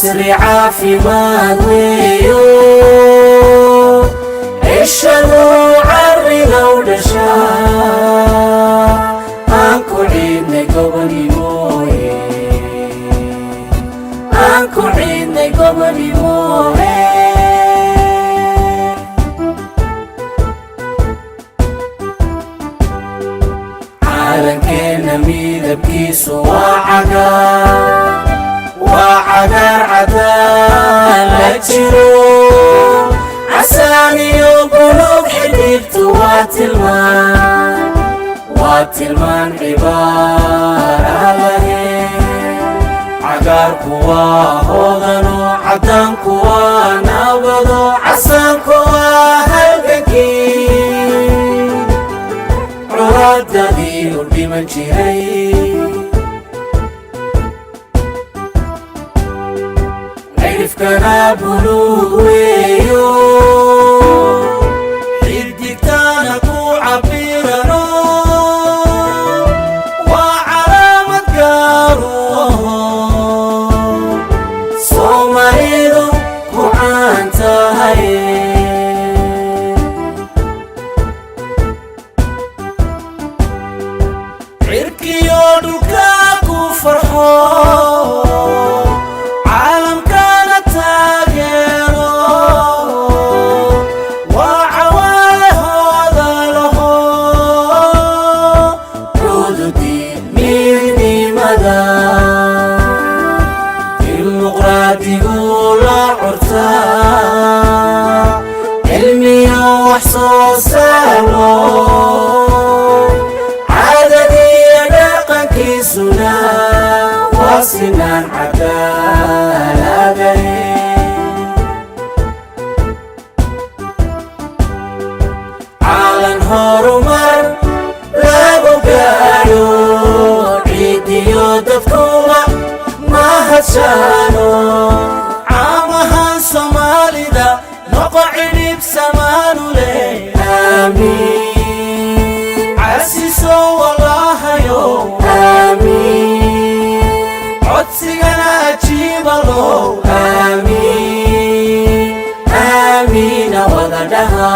Casri caafimaad weeyo, cishadu carrigow dhashaa, aan ku ciidnay gobonimoye, aan ku ciidnay gobonimoye. Caalankeenna midabkiisu waa cagaar, waa cagaar cadaan la jiro casaan iyo buluug. Xidhiibtu waa tilmaan, waa tilmaan cibaara lahe. Cagaarku waa hoodano, caddaanku waa nabado, casaanku waa halgankii curaadadii u dhiman jiray. Cidhifkana buluug weeyo, xidigtaana ku cabirano, waa calaamad gaaru aho Soomaalidu ku caan tahay. Cirkiyo dhulka ku farxo, caalamkana taageero, waa cawaalehooda laho, cududii midnimada dimuqraadigu la curtaa, cilmiyo wax soo saaro, caadadiyo dhaqankiisuna waa sinaan cadaaladahe. Caalan horumar lagu gaadho, ciidiyo dadkuba mahadshaano. Caamahan Soomaalida noqo cidhib samaanu leh. Aamiin casiso walaahayo, aamiin codsigana ajiibalo, aamiin aamiina wada dhaha.